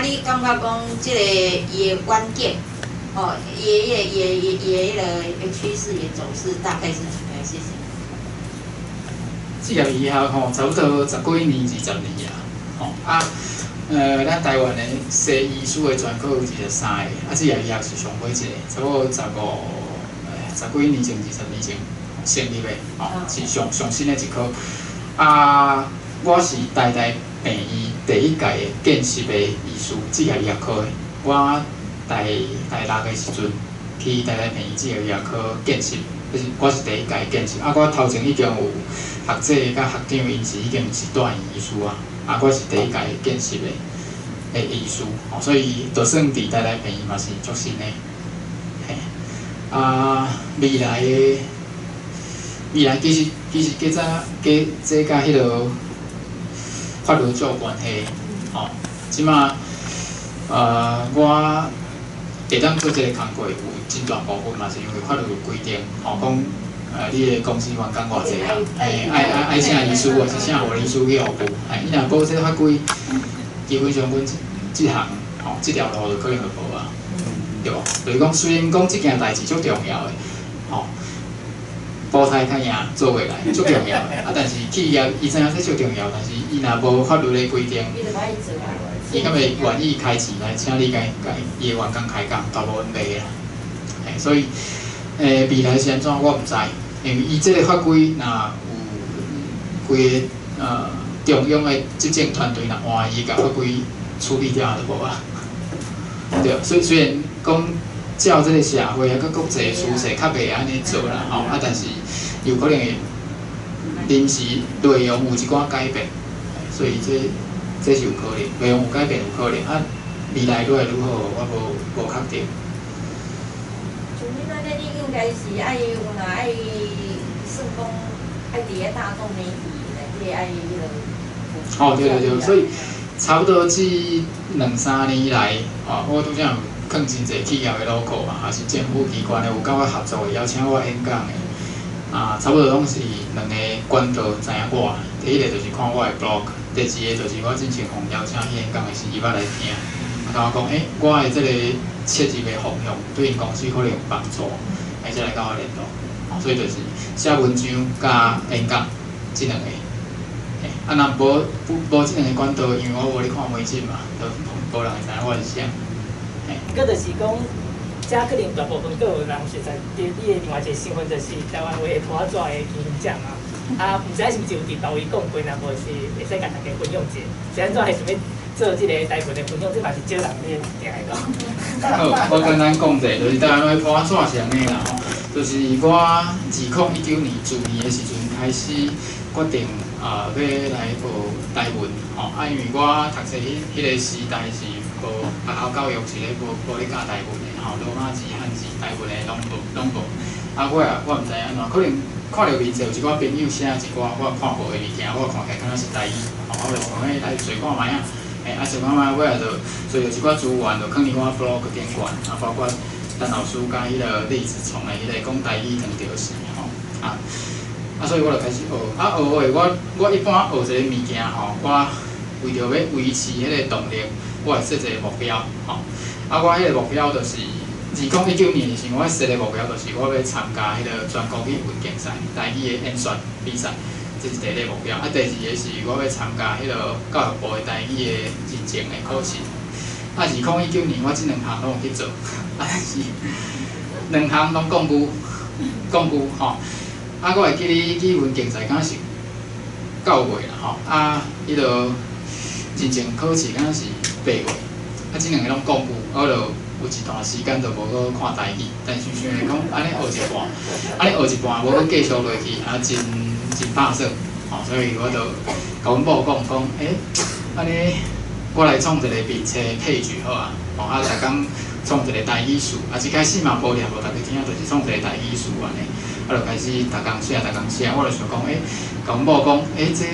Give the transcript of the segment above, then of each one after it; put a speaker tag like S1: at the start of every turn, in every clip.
S1: 啊，你感覺講這个伊的遠景，吼，伊的趨勢、伊的走勢大概是是啥？
S2: 職業醫學吼，差不多十幾年、20年啊，吼啊，咱台灣的西醫師的專科有23个，啊，職業醫學是上尾一个，差不多15、十幾年前、20年前成立的，吼，是上上新的一科。啊，我是台大病院第一屆的見習的醫師，職業醫學科的。我大大六的時陣去台大病院職業醫學科見習，就是我是第一屆見習。啊，我頭前已經有學姐佮學長，𪜶是已經是住院醫師啊。啊，我是第一屆見習的醫師，吼，所以就算佇台大病院嘛是足新的。嘿，啊，未來的未來其實較早加這佮彼个法律就有關係，吼。這馬我會當做這個工課有真大部分嘛是因為法律有規定，吼，講你的公司員工偌濟啊，嘿，愛請醫師，或是請護理師去服務，嘿，你若無這個法規，基本上阮這項吼，這條路就可能就無啊，對無？就是講雖然講這件代誌足重要的，吼，煲呔較贏做袂來，足重要的，啊，但是企業伊知影這足重要，但是伊若無法律的規定，伊敢會願意開錢來請你共伊的員工開講，大部分袂啦。嘿，所以，未來是按怎我毋知，因為伊這个法規若有規个中央的執政團隊若換伊共法規處理掉就無啊。對，所以雖然講照這个社會啊，佮國際趨勢較袂按呢做啦，吼，啊，但是有可能會臨時內容有一寡改變，所以這是有可能，內容有改變有可能，啊，未來愈來愈好，我無確定。
S1: 像恁按呢，你應該是愛有若愛算講愛佇咧大眾媒體內底愛彼个。
S2: 哦，對對對，所以差不多這兩三年來，哦，我拄才有囥真濟企業的 logo 嘛，抑是政府機關的有佮我合作的，邀請我演講的，啊，差不多攏是兩个管道知影我。第一个就是看我的 blog，第二个就是我進前予邀請去演講的時，伊捌來聽，啊，共我講，欸，我的這个切入的方向對𪜶公司可能有幫助，會才來佮我聯絡。所以就是寫文章佮演講這兩个。啊，若無無這兩个管道，因為我無咧看媒體嘛，就無人會知影我是啥。
S3: 閣就是講，遮可能大部分閣有人熟悉你的另外一个身份，就是台灣話的鋪仔紙的經營者嘛。啊，毋知是毋是有佇別位講過，若無是會使共大家分享一下，是按怎會想欲做這个台文的分享？這嘛是少人咧定會講。
S2: 好，我簡單講者，就是台灣話鋪仔紙是按呢啦吼，就是我2019年自年的時陣開始決定啊，欲來學台文吼，啊，因為我讀冊彼个時代是無學校教育是咧無咧教台文的吼，羅馬字、漢字、台文的攏無攏無。啊，我也我毋知按怎，可能看著面冊有一寡朋友寫一寡我看無的物件，我看起來敢若是台語，吼，我就想講來揣看覓仔，嘿，啊，揣看覓，尾仔就揣著一寡資源，就囥佇我 blog 頂懸，啊，包括陳老師佮彼个李子聰的彼个講台語當著是吼，啊。啊，所以我就開始學，啊，學的我一般學一个物件吼，我為著欲維持彼个動力，我會設一个目標，吼。啊，我彼个目標就是2019年的時，我設的目標就是我欲參加彼个全國語文競賽，台語的演說比賽，這是第一个目標。啊，第二个是我欲參加彼个教育部的台語的認證的考試。啊，2019年我這兩項攏有去做，啊，但是兩項攏降牛，降牛吼。啊，我會記得語文競賽敢若是9月啦吼，啊，彼个認證考試敢若是8月，啊，這兩个攏降牛，我就有一段時間就無閣看台語，但是想著講按呢學一半，按呢學一半無閣繼續落去，啊，真真拍算，吼，所以我就共阮某講講，欸，按呢我來創一個面冊 page 好啊，吼，啊，逐工創一個台語詞，啊，一開始嘛無念予逐家聽，就是創一個台語詞按呢。啊，就開始逐工寫，逐工寫，我就想講，欸，共阮某講，欸，這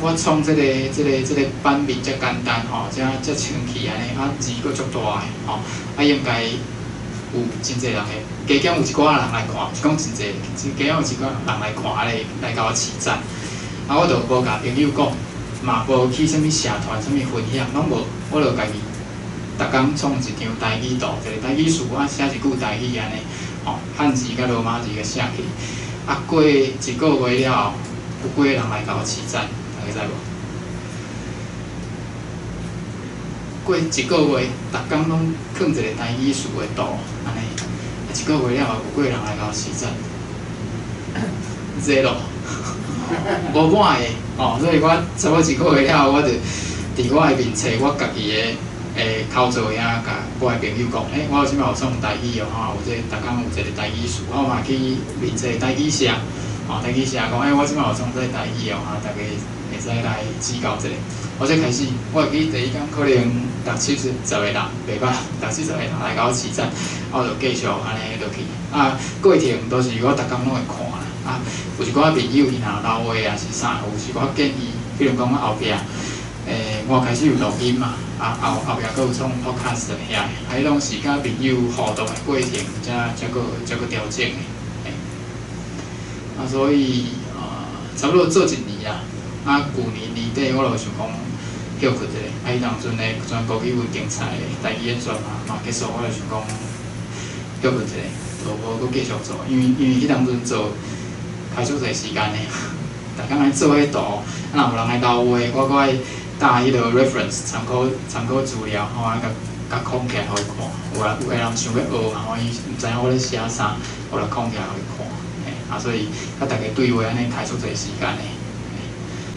S2: 我創這個版面遮簡單吼，遮遮清氣按呢，啊字閣足大个吼，啊應該有真濟人會，加減有一寡人來看，毋是講真濟，加減有一寡人來看，啊來共我揤讚。啊，我就無共朋友講，嘛無去啥物社團、啥物分享，攏無，我就家己逐工創一張台語圖，一个台語詞啊，寫一句台語按呢，吼，漢字佮羅馬字共寫起。啊，過一个月了後，有幾个人來共我揤讚，大家知無？過一个月，逐工攏囥一个台語詞的圖，按呢，啊，一个月了後，有幾个人來共我揤讚？Zero，無半个，哦，所以我差不多一个月了後，我就佇我的面冊，我家己的口座遐，共我的朋友講，欸，我這擺有創台語哦，吼，有這個逐工有一个台語詞，我嘛去面冊台語社，吼，台語社講，欸，我這擺有創這个台語哦，哈，大家會使來指教一下。我才開始，我會記第一工可能六七十個人，袂捌六七十個人來共我揤讚，我就繼續按呢落去。啊，過程都是我逐工攏會看啦。啊，有一寡朋友伊若留話抑是啥，有一寡建議，比如講後壁，我開始有錄音嘛，啊後後壁閣有創 podcast 遐，啊，彼攏是佮朋友互動的過程，才閣調整的。欸，啊，所以啊，差不多做一年啦。啊，舊年年底我就想講歇睏一下，啊，彼當陣的全國語文競賽台語演說嘛結束，我就想講歇睏一下，就無閣繼續做，因為彼當陣做開足濟時間的，逐工愛做彼圖，啊，若有人來留話，我閣愛搭彼个 reference 參考資料，吼，啊，共共空起來予伊看。有的人想欲學嘛，吼，伊毋知影我咧寫啥，我就空起來予伊看。嘿，啊，所以佮逐家對話按呢開足濟時間的，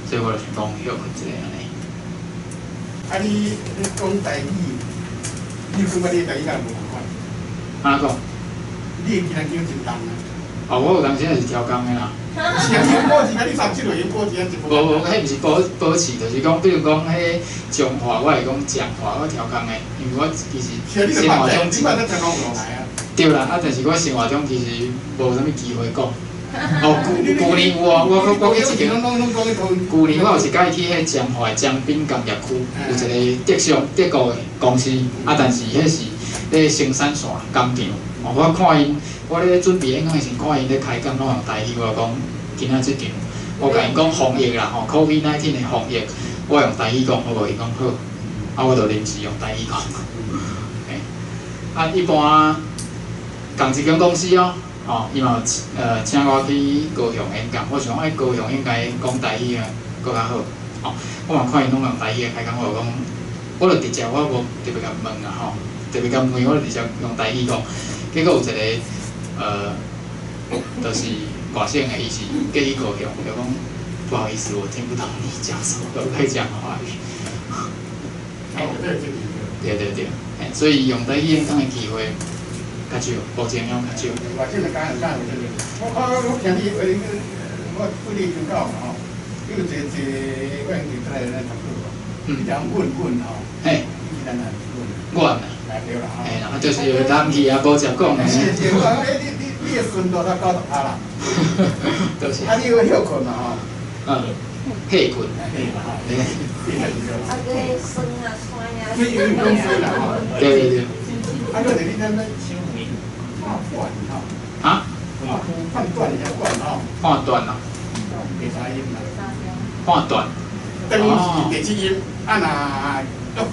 S2: 所以我就想講歇睏一下按呢。
S4: 啊你講台語，你有感覺你的台語敢有無仝款？
S2: 按怎講？
S4: 你的宜蘭腔真重啊！
S2: 哦，我有當時也是調工的啦。
S4: 是啊，你保持啊，你三七落用保持啊，一
S2: 無無，彼毋是保持，就是講，比如講，彼彰化，我會講彰化，我調工的，因為我其實生活中對啦，啊，但是我生活中其實無啥物機會講。哦，舊年有哦，我去一間，舊年我有一擺去彼彰化彰濱工業區，有一個德商德國的公司，啊，但是彼是咧生產線工廠。哦，我看𪜶，我咧準備演講的時陣，看𪜶咧開講攏用台語，我就講今仔這場，我共𪜶講防疫啦吼，COVID-19 的防疫，我用台語講好無？伊講好，啊，我就臨時用台語講。嘿，啊，一般仝一間公司哦，吼，伊嘛有請我去高雄演講，我想講，欸，高雄應該講台語啊，閣較好，吼，我嘛看𪜶攏用台語來開講，我就講，我就直接我無特別共問啦吼，特別共問，我就直接用台語講。結果有一個，就是外省的，伊是過去高雄，就講不好意思，我聽不懂你講什麼，可不可以講華語？對對對，所以用台語演講的機會較少，目前攏較少。
S4: 外省的敢有敢有這個？我聽你，我對你聽到嘛吼，你有一個我用出來咱讀過，你講阮阮吼，
S2: 嘿，
S4: 你是咱哪阮？
S2: 阮啊。
S4: 對啦，
S2: 嘿啦，就是人去也無食講的。
S4: 是是，我講你的順度才九十趴啦。
S2: 就是。
S4: 啊，你有歇睏嘛吼？
S2: 嗯，歇睏。
S4: 嘿啦吼。
S2: 對。
S1: 啊，個酸啊酸啊。
S4: 所以有講酸啦吼。
S2: 對對對。
S4: 啊，閣就是你咱咧判斷吼。
S2: 啊？
S4: 判斷是斷吼。
S2: 判斷啊。
S4: 第三音啦。
S2: 判斷。
S4: 等於是第七音，啊若。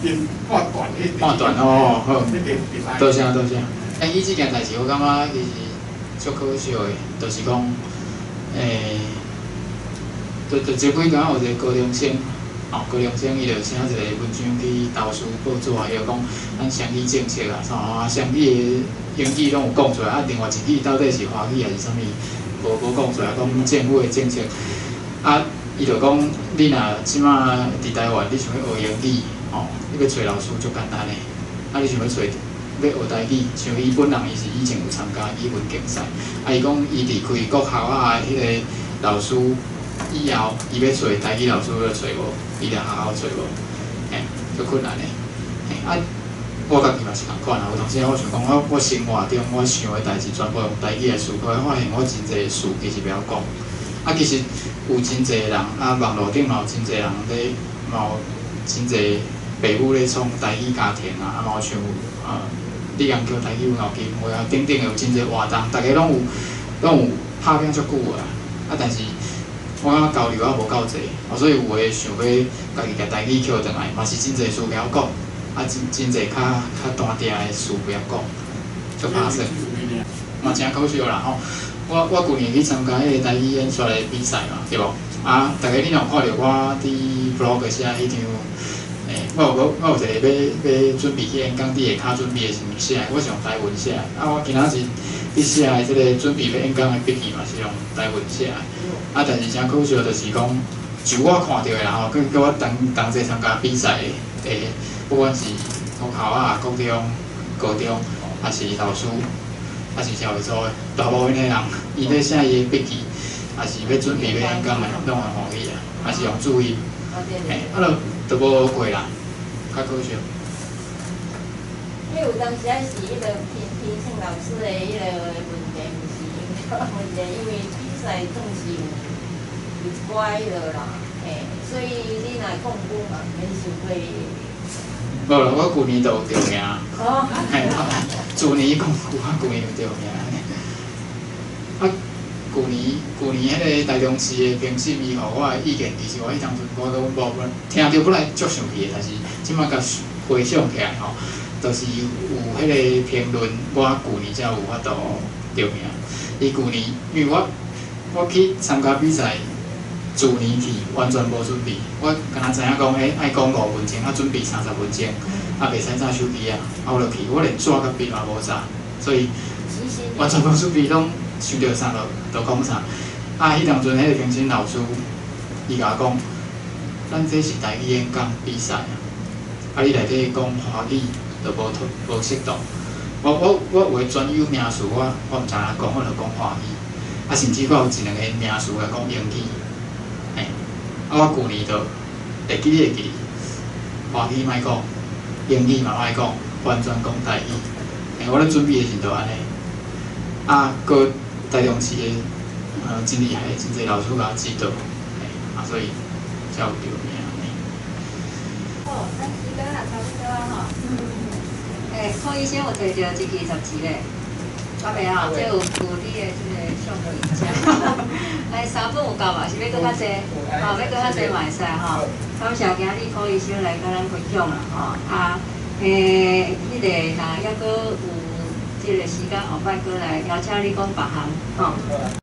S4: 判斷
S2: 判斷哦，好，多謝多謝。欸，伊這件代誌我感覺其實足可惜的，就是講，欸，就這幾工有一個高中生，哦，高中生伊就寫一個文章去投書報紙啊，伊就講咱雙語政策啊，啥啊，雙語的英語攏有講出來，啊，另外一語到底是華語還是啥物，無講出來，講政府的政策，啊，伊就講，你若這馬佇台灣，你想欲學英語？哦，你欲揣老師足簡單的，啊，你想欲揣欲學台語，像伊本人伊是以前有參加語文競賽，啊，伊講伊離開國校啊，彼个老師以後，伊欲揣台語老師都揣無，伊佇學校揣無，嘿，足困難的，嘿，啊，我家己嘛是仝款啊，有當時我想講，我生活中我想的代誌全部用台語來思考，發現我真濟事其實袂曉講，啊，其實有真濟人啊，網路頂嘛有真濟人咧，嘛有真濟。爸母咧創台語家庭啊，啊嘛有像你研究台語文學基金會啊等等的有真濟活動，逐家攏有拍拚足久啊，啊但是我感覺交流猶無夠濟，啊所以有的想欲家己共台語抾轉來，嘛是真濟事袂曉講，啊，真真濟較較單定的詞袂曉講，足拍算，嘛誠可惜啦吼。我舊年去參加彼個台語演說的比賽嘛，對無？啊，逐家你若有看著我佇 blog 寫彼張，我有一個欲準備去演講，佇下跤準備的時陣寫的，我是用台文寫的。啊，我今仔日佇寫的這個準備欲演講的筆記嘛是用台文寫的。啊，但是誠可惜就是講，就我看著的啦吼，佮我同同齊參加比賽的，不管是國校啊、國中、高中，抑是老師，抑是社會組的，大部分的人，伊咧寫伊的筆記，抑是欲準備欲演講的，攏用華語啊，抑是用注音，啊，就無過啦，較可惜。
S1: 彼有當時仔是彼個評審老師的彼個問題，毋是音樂問題，因為比賽總是有一寡彼個啦，所以你若講久嘛，毋免傷過。
S2: 無啦，我舊年就有著名。
S1: 哦。
S2: 嘿，去年講久啊，舊年有著名。啊，舊年彼個台中市的評審，伊予我的意見，其實我彼當陣我閣阮某聽著本來足生氣的，但是這擺共回想起來吼，就是有彼個評論，我舊年才有法度著名。伊舊年，因為我去參加比賽，去年去完全無準備，我敢若知影講，愛講5分鐘，啊準備30分鐘，啊袂使紮手機啊，啊我就去，我連紙佮筆嘛無紮，所以完全無準備，攏想著啥就講啥。啊，彼當陣彼個評審老師，伊共我講，咱這是台語演講比賽啊，啊你內底講華語就無適當。我有的專有名詞我毋知按怎講，我就講華語。啊，甚至我有一兩個名詞會講英語。啊，我舊年就會記得，華語莫講，英語嘛莫講，完全講台語。我咧準備的時陣就按呢。啊，閣台中市的真厲害，真濟老師共我指導，啊，所以才有著名。
S5: 好，咱時間也差不多啊吼。柯醫生有提著一支雜誌咧，敢袂吼？這有你的這個相片。三本有夠嘛？是欲閣較濟？吼，欲閣較濟嘛會使吼。感謝今日柯醫生來佮咱分享啦吼。啊，彼個若猶閣有這個時間，後擺閣來邀請你講別項吼。